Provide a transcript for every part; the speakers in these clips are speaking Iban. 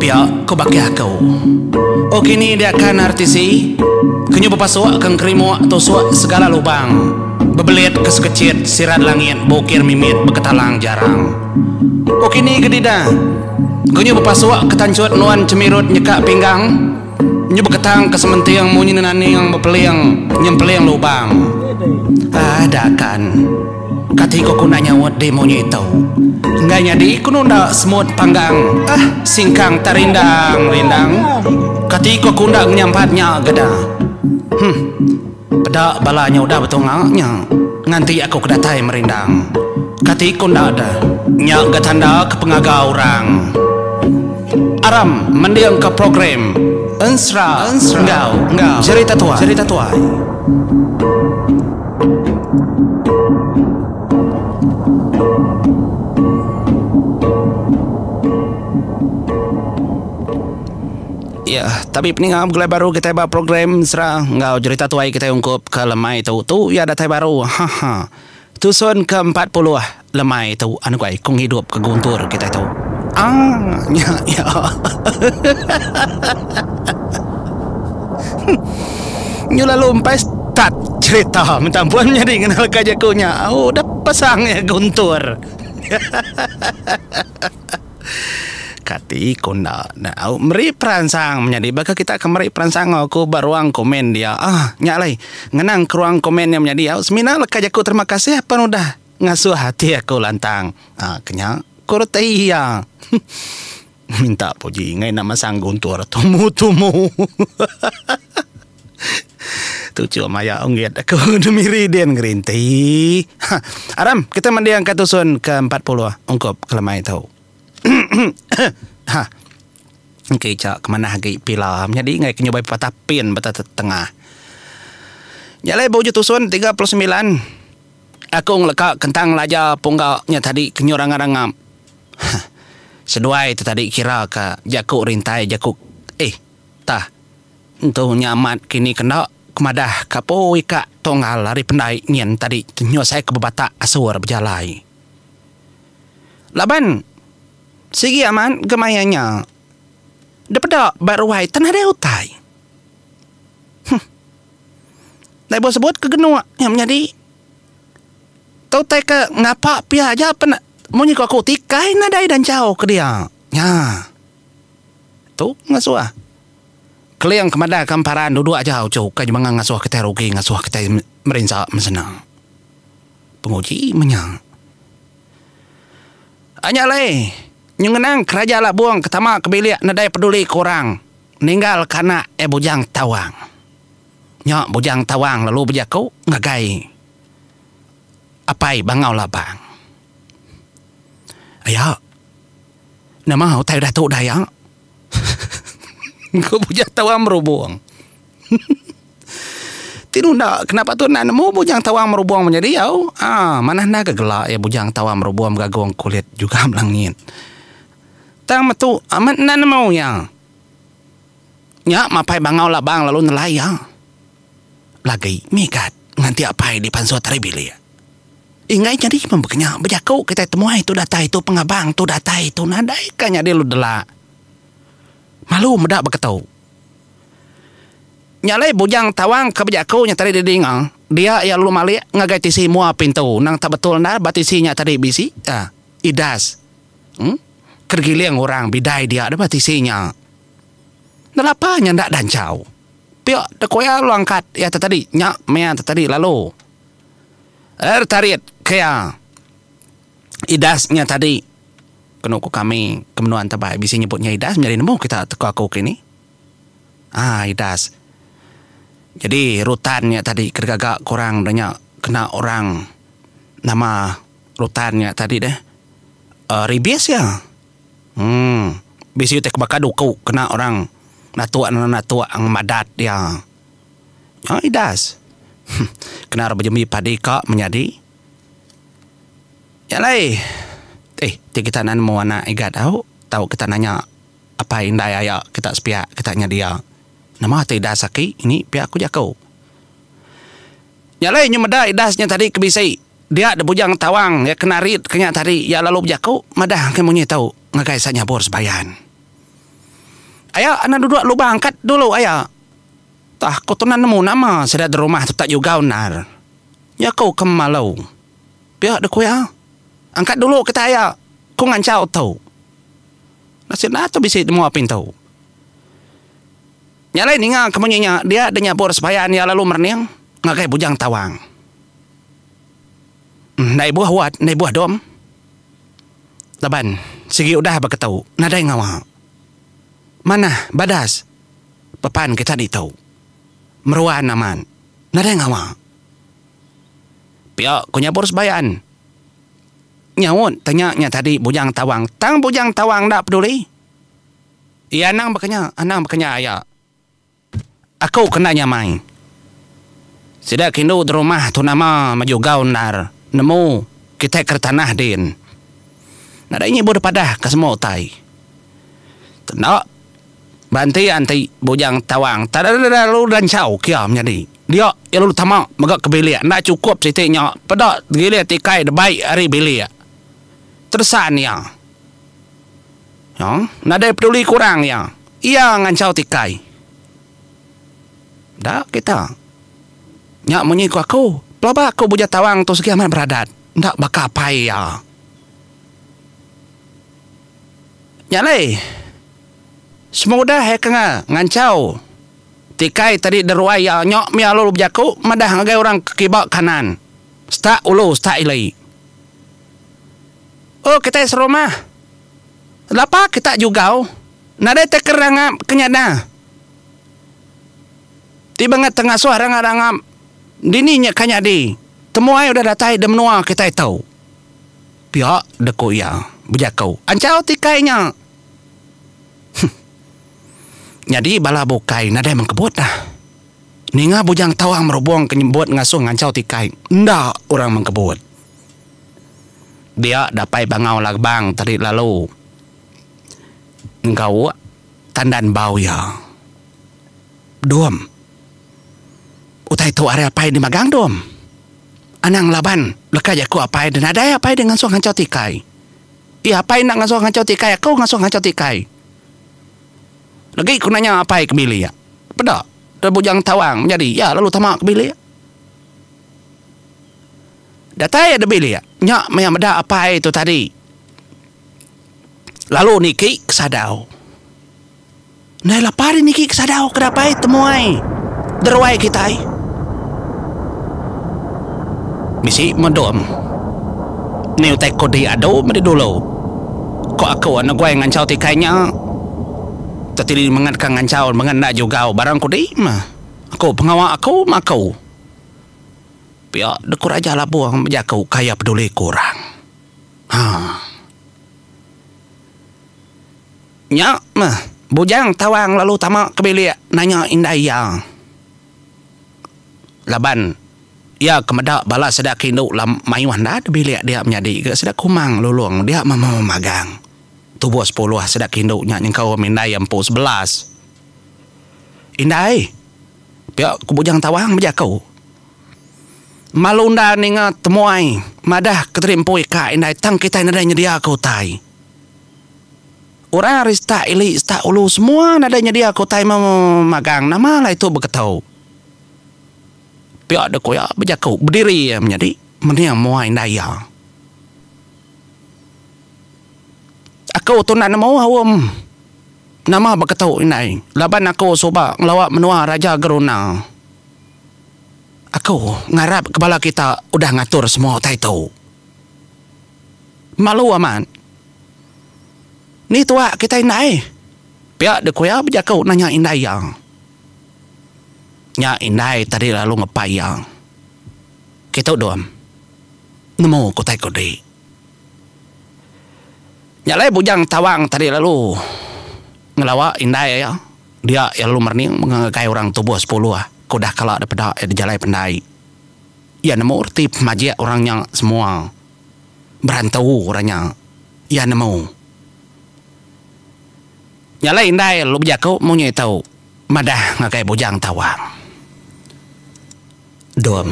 Pia ko bakih aku. Oh kini dia akan RTC ke nyu bepasuk ke engkerimuk tusuk segala lubang bebelit ke sekechit sirat langit beukir mimit beketalang jarang. Oh kini ke dida ke nyu bepasuk ke tanchut nuan chemirut nyekak pinggang nyu beketang ke sementing munyi nenaning bepeling nyempeling lubang. Ah da akan. Kati ko ku enda nyaut di munyi tu. Enggai nyadi ku nunda semut panggang ah singkang tak rindang rindang. Kati ko ku enda ngenyampat nya ga da. Huh. Peda bala nya udah betunga nya nganti aku ke datai merindang. Kati ko enda da. Nya ga tanda ke pengaga orang. Aram mending ke program Ensera enggau Jerita Tuai. Ya, tapi peninga begulai baru kitai ba program sera enggau jerita tuai kitai ungkup ke lemai tu. Tu iya datai baru. Ha ha. Tusun ke 40 lemai tu anu ai kong hidup ke guntur kitai tu. Ah, nya ya. Nyu lalu empai start cerita minta ampun nyadi ngena leka jaku nya. Oh udah pasang iya guntur. Kati ku enda ne au meri peransang menyadi baka kita ke meri peransang enggau aku ba ruang komen dia. Ah nya alai ngenang ke ruang komen nya menyadi au semina leka jaku terima kasih pan udah ngasuh ati aku lantang. Ah ke nya ku reti iya. Minta puji enggai enda masang guntur tumu tumu. Tuchum aya unggit aku Miri din ngerinti. Ha aram kita mending ka tusun ke 40 ungkup kelemai tu. Ha engki cha ke manah agi pila menyadi enggai ke nyubai patah pin ba tengah. Nya alai ba ujung tusun 39 aku ngeleka kentang laja pungga nya tadi ke nyurang rangap. Hah. Seduai tu tadi kira ka jaku rintai jaku eh tah. Entu nya amat kini kenda kemadah ka pui ka tunggal ari pendai nyin tadi nyu asai ke bebatak asur bejalai. Laban sigi amat ga maya nya depeda ba ruai te nadai utai. Huh. Ndai bos sebut ke genuk nya menyadi. Tu utai ke ngapa pia aja pen munyi ku aku tikai nadai danchau ke dia. Nya. Tu ngasuh. Keling ke madah ke emparan duduk aja uchu ukai jemanga ngasuh kitai rugi ngasuh kitai merinsa mesena. Penguji menya. Nya alai nyengenang keraja labung ke tama ke bilik nadai peduli ke orang ninggal ke anak iya Bujang Tawang. Nya Bujang Tawang lalu bejaku ngagai Apai Bangau Labang. Aya, nama utai udah tu dah aya? Ku Bujang Tawang merubung. Ti nunda kena patut enda nemu Bujang Tawang merubung menyadi au. Aa manah enda ga gela iya Bujang Tawang merubung begagung kulit jugam langit. Tang metu amat enda nemu iya. Nya mapai Bangau Labang lalu nelai iya. Lagi migat nganti apai dipansut ari bilik. Enggai nyadi meh baka nya bejaku kitai temuai tu datai tu pengabang tu datai tu nadai ka nyadi lu dela. Malu meda baka tu. Nya alai Bujang Tawang ke bejaku nya tadi didinga dia iya lalu malik ngagai tisi mua pintu nang tak betul endar ba tisi nya tadi bisi idas uhh ke digiling orang bidai dia ba tisi nya. Nelapa nya enda danchau. Pia dek ku iya lalu angkat iya te tadi nya maya te tadi lalu er tarit ke iya idas nya tadi kenu ku kami ke menua entabai bisi nyebut nya idas nyadi nemu kita teka aku kini aaa idas jadi rutan nya tadi ke digaga ke orang da nya kena orang nama rutan nya tadi deh uhh ribis iya. Uhh bisi utai ke baka duku kena orang natuk nang natuk ang madat iya. Nya idas. Huh kena ra bejembi padi ka menyadi. Nya alai eh ti kita enda nemu anak igat au tau kita nanya apai indai aya kita sepiak kita nya dia. Nama ti idas aki ini pia ku jaku. Nya alai nyu meda idas nya tadi ke bisi. Dia da Bujang Tawang iya ke narit ke nya tadi iya lalu bejaku madah ke munyi tu ngagai Sa Nyabur Sebayan. Aya anang duduk lubang angkat dulu aya. Tah aku tu enda nemu nama sida da rumah tu tak jugau endar. Nya aku ke malu. Pia deh ku iya. Angkat dulu kita aya ku nganchau tu. Nasit enda tu bisi di mua pintu. Nya alai ninga ke munyi nya dia da Nyabur Sebayan iya lalu merening ngagai Bujang Tawang. Enda ibuh wat, enda ibuh dom. Laban sigi udah beketu nadai ngawa. Manah badas pepan kita ditu. Meruan amat nadai ngawa. Pia ku Nyabur Sebayan. Nyaut tanya nya tadi Bujang Tawang tang Bujang Tawang enda peduli. Iya anang baka nya, anang baka nya aya. Aku kena nyamai. Sida ke indu derumah tu nama mejugau endar nemu kitai ke tanah din. Nadai nyibu depadah ke semua utai. Tenda ba enti anti Bujang Tawang lalu danchau kia menyadi. Dia iya lalu tama mega ke bilik enda chukup siti nya peda gilik tikai debai ari bilik. Teresan iya. Nya, nadai peduli kurang iya. Iya nganchau tikai. Da kita. Nya munyi ku aku, pelaba aku Bujang Tawang tu segi amat beradat, enda baka apai iya. Nya alai, semudah iya ke nganchau tikai tadi deruai iya nya mih lalu bejaku madah ngagai orang ke kiba kanan, setak ulu setak ili. Oh kitai serumah. Lapa kita jugau nadai te ke rangap ke nyada. Ti bangat te ngasuh rangap-rangap dini nya ka nyadi temuai udah datai de menua kitai tu. Pia de ku iya bejaku anchau tikai nya. Huh. Nyadi bala bukai nadai mengkebut dah. Ninga Bujang Tawang merubung ke nyebut ngasuh nganchau tikai enda orang mengkebut. Dia dapai Bangau Lagbang tadi lalu enggau tandan bau iya. Dom. Utai tu ari apai di magang dom. Anang laban leka jaku apai de nadai apai de ngasuh nganchau tikai. Iya apai enda ngasuh nganchau tikai aku ngasuh nganchau tikai. Legi ku nanya apai ke bilik. Peda de Bujang Tawang menyadi iya lalu tama ke bilik. Datai iya bilik, nya maya meda apai tu tadi lalu niki ke sadau. Ndai lapa deh niki ke sadau ke dapai temuai deruai kitai. Bisi medom ni utai kudi adu meh dulu. Ko aku anu guai nganchau tikai nya. Teti mengat ka nganchau mengat enda jugau barang kudi meh. Aku pengawa aku meh aku. Pia deka Raja Labung bejaku kaya peduli ke orang. Haa. Nya meh Bujang Tawang lalu tama ke bilik nanya indai iya. Laban iya ke meda bala sida ke indu mayuh enda da bilik dia menyadi ga sida Kumang Lulong dia meh magang. Tubuh sepuluh sida ke indu nya nyengkaum indai iya empu 11. Indai. Pia ku Bujang Tawang bejaku. Malu enda ninga temuai madah ke tadi empu ika indai tang kitai nadai nyediaka utai. Orang ari setak ili setak ulu semua nadai nyediaka utai memagang nama alai tu beketu. Pia deh ku iya bejaku bediri iya menyadi mening mua indai iya. Aku tu enda nemu aum. Nama beketu indai laban aku suba ngelawa menua Raja Geruna. Aku ngarap ke bala kita udah ngatur semua utai tu. Malu amat. Ni tuak kita indai? Pia deh ku iya bejaku nanya indai iya. Nya indai tadi lalu ngepai iya. Kitu dom. Nemu ku utai kudi. Nya alai Bujang Tawang tadi lalu ngelawa indai iya dia iya lalu merening ngagai orang tubuh sepuluh ke udah kala dipeda iya di jalai pendai. Iya nemu reti pemajik orang nya semua berantu orang nya. Iya nemu. Nya alai indai lalu bejaku munyi tu madah ngagai Bujang Tawang. Dom.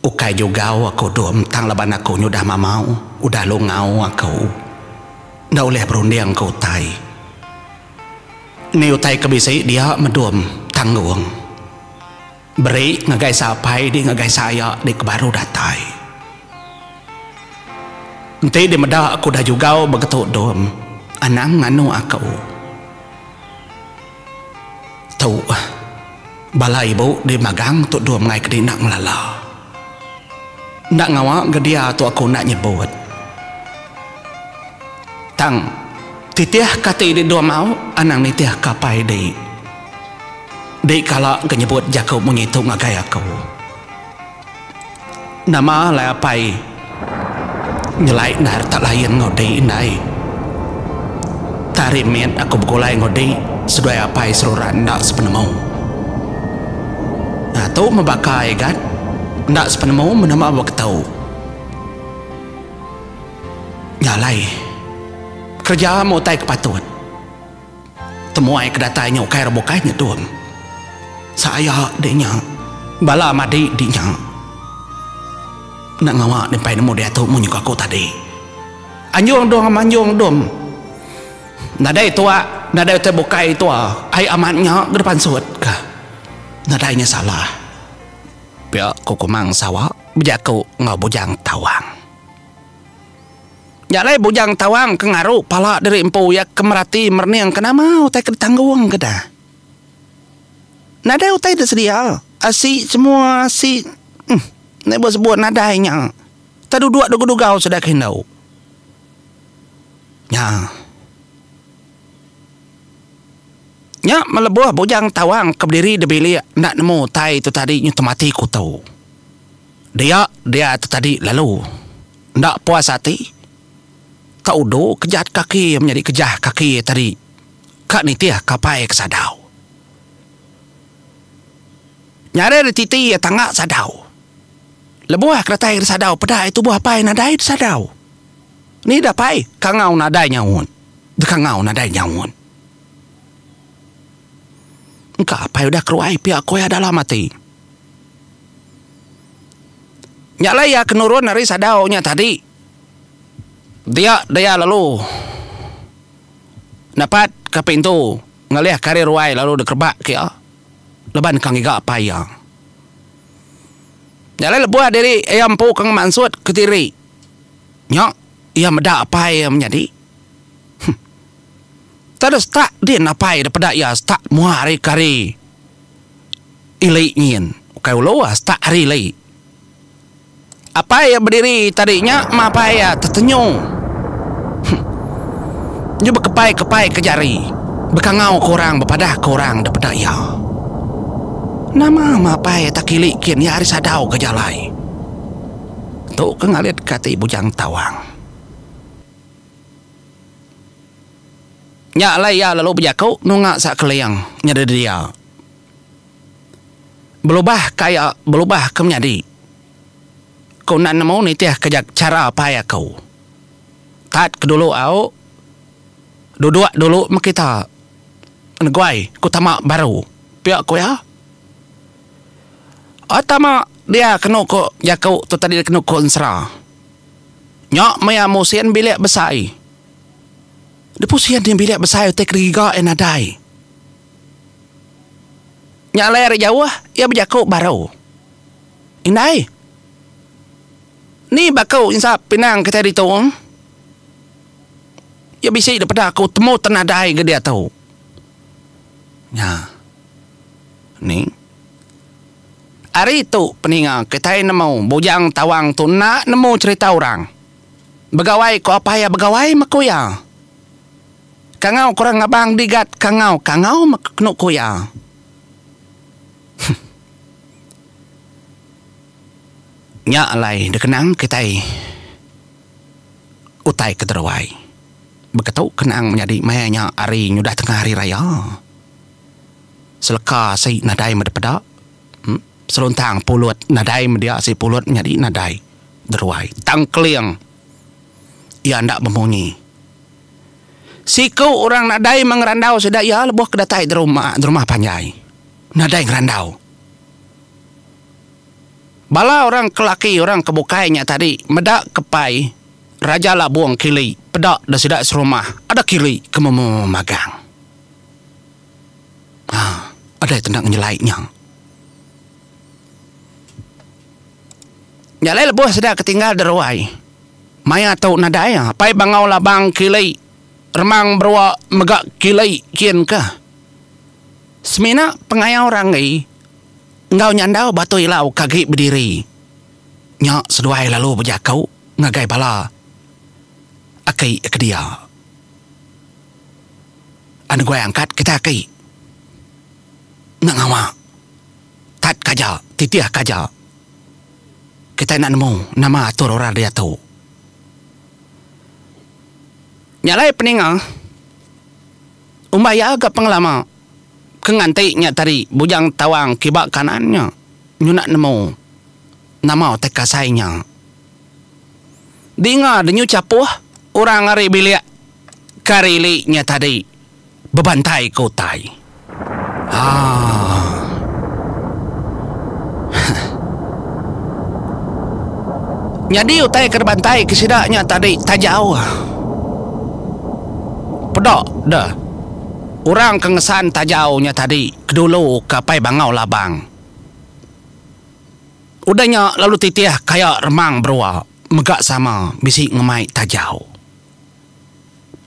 Ukai jugau aku dum tang laban aku nyudah mamau udah lungau aku. Enda ulih berunding ke utai. Ni utai ke bisi dia medum tanggung. Beri ngagai sapai di ngagai saya di ke baru datai. Enti di meda aku udah jugau begetu dum anang nganu aku. Tu bala ibu di magang tu dum ngai ke di enda ngelala. Enda ngawa ga dia tu aku enda nyebut. Tang titih ka ti di dum au anang nitih ka apai di. Di kala ga nyebut jaku munyi tu ngagai aku. Nama alai apai nyelai endar tak lain enggau di indai. Tang ari mit aku begulai enggau di seduai apai seruran enda sepenemu. Nah tu meh baka igat enda sepenemu menema beketu. Nya alai kereja meh utai ke patut. Temuai ke datai nya ukai orang bukai nyedum. Saya di nya, bala madi di nya. Enda ngawa nempai nemu diatu munyi ku aku tadi. Anjung dong manjung dom. Nadai tuak, nadai utai bukai tua, ai amat nya ke dipansut ka. Nadai nya salah. Pia ku Kumang Sawa bejaku enggau Bujang Tawang. Nya alai Bujang Tawang ke ngaru pala diri empu iya ke merati merening ke nama utai ke ditanggung ke dah. Nadai utai disedia, asi semua asi uhh enda ibuh sebut nadai nya. Teduduk dugau-dugau sida ke indu. Nya. Nya melebuh Bujang Tawang ke bediri di bilik enda nemu utai tu tadi nyu temati kutu. Dia dia tu tadi lalu. Enda puas ati, ka udu kejat kaki iya menyadi kejah kaki iya tadi ka nitih ka apai ke sadau. Nyarai ari titi iya tangga sadau. Lebuh ke datai di sadau peda iya tubuh apai nadai di sadau. Ni da apai kangau nadai nyaut, dikangau nadai nyaut. Engka apai udah keruai pia ku iya dalam ati. Nya alai iya ke nurun ari sadau nya tadi dia dia lalu nepat ka pintu ngalih ka ari ruai lalu dikerebak ke iya laban ka ngiga apai iya. Nya alai lebuh diri iya empu ke ngemansut kediri nya iya meda apai iya menyadi. Huh. Terus tak din apai da peda iya setak mua ari ke ari. Ili nyin, ukai ulu ah setak ari ili. Apai iya bediri tadi nya mah apai iya tetenyu. Huh. Nyu bekepai-kepai ke jari, bekangau ke orang bepadah ke orang da peda iya. Nama mah apai iya tak ili kin iya ari sadau ke jalai. Tu ke ngalit ke ati Bujang Tawang. Nya alai iya lalu bejaku nunga Sakeling nyadi dia. Belubah ka iya belubah ke menyadi. Ku enda nemu nitih ke chara apai aku. Tat ke dulu au duduk dulu meh kita neguai ku tama baru pia ku iya. Ai tama dia kenu ku jaku tu tadi kenu ku ensera. Nya meh iya musin bilik besai. Dipusin iya bilik besai utai ke digiga iya nadai. Nya alai ari jauh iya bejaku baru. Indai. Ni baku insap pinang kitai ditu. Iya bisi dipeda aku temu tenadai ga diatu. Nya. Ni. Ari tu peninga kitai nemu Bujang Tawang tu enda nemu cherita orang. Begawai ko apai iya begawai meh ku iya. Kangau ke orang ngabang digat kangau kangau meh kenu ku iya. Huh. Nya alai dikenang kitai utai ke teruai. Beketu kenang menyadi maya nya ari nyudah tengah hari raya. Seleka si nadai meda peda. Seluntang pulut nadai media si pulut menyadi nadai deruai. Tang keling iya enda bemunyi. Siku orang nadai meh ngerandau sida iya lebuh ke datai di rumah di rumah panjai. Nadai ngerandau. Bala orang ke laki orang ke bukai nya tadi meda kepai Raja Labung kili peda da sida serumah ada kili ke memagang. Ha adai tenda ngenyelai nya. Nya alai lebuh sida ke tinggal da ruai maya tu nadai apai Bangau Labang kili Remang Berua mega kili kin ke. Semina pengayau Ranggi enggau nyandau Batu Ilau ke agi bediri nya seduai lalu bejaku ngagai bala aki ke dia. Anu guai angkat kita aki enda ngawa tat ka aja titih ka aja kitai enda nemu nama atur orang diatu. Nya alai peninga umbai iya ga pengelama ke nganti nya tadi Bujang Tawang kiba kanan nya nyunak nemu nama utai kasai nya. Dinga denyu chapuh orang ari bilik ke ari ili nya tadi bebantai ke utai. Haa. Nyadi utai ke dibantai ke sida nya tadi tajau. Peda deh orang ke ngesan tajau nya tadi ke dulu ke Apai Bangau Labang. Udah nya lalu titih kaya Remang Berua mega sama bisi ngemai tajau.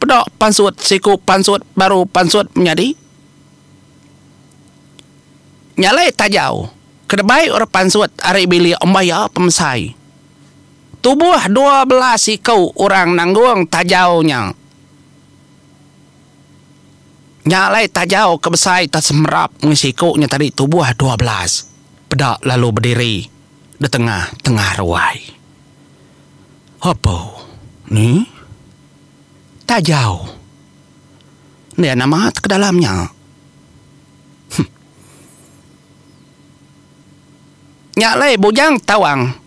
Peda pansut siku pansut baru pansut menyadi. Nya alai tajau ke debai orang pansut ari bilik embaya pemesai. Tubuh 12 iku orang nanggung tajau nya. Nya alai tajau ke besai tesemerap mung siku nya tadi tubuh 12 peda lalu bediri di tengah-tengah ruai. Apo ni? Tajau. Enda nama ke dalam nya. Huh. Nya alai Bujang Tawang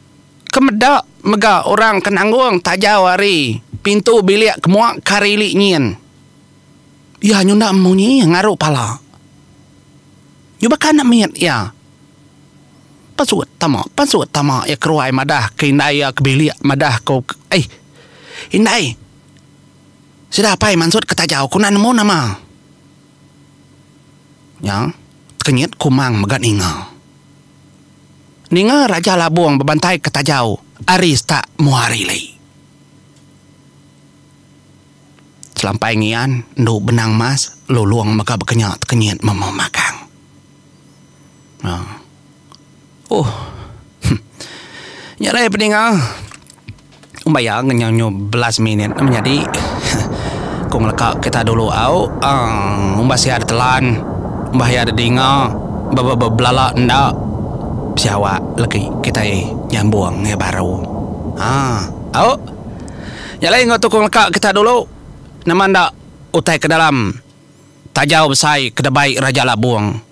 ke meda mega orang ke nanggung tajau ari pintu bilik ke mua ke ari ili nyin. Iya nyunda munyi ngaru pala. Nyu baka anak mit iya. Pansut tama, pansut tama iya keruai madah ke indai iya ke bilik madah ko eh indai sida apai mansut ke tajau ku enda nemu nama. Nya, tekenyit Kumang mega ninga. Ninga Raja Labung bebantai ke tajau ari setak mua ari ili. Selampai ngian endu benang mas lulung mega bekenya tekenyit memu magang. Nya. Oh. Nya alai peninga. Umbai iya ngenyau nyu belas minit menyadi. Ku ngeleka kita dulu au. Aaa umbas iya ditelan, umbah iya didinga be be belala enda siawak legi kitai nyambung iya baru. Aaa au. Nya alai enggau tu ku ngeleka kita dulu nama enda utai ke dalam tajau besai ke debai Raja Labung.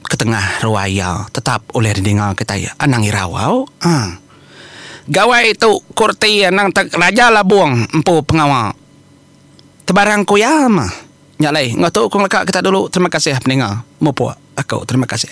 Ke tengah ruai iya tetap ulih didinga kitai anang irau au. Haa. Gawai tu ku reti anang te Raja Labung empu pengawa. Tebarang ku iya mah. Nya alai enggau tu ku ngeleka kita dulu terima kasih peninga mupuk aku terima kasih.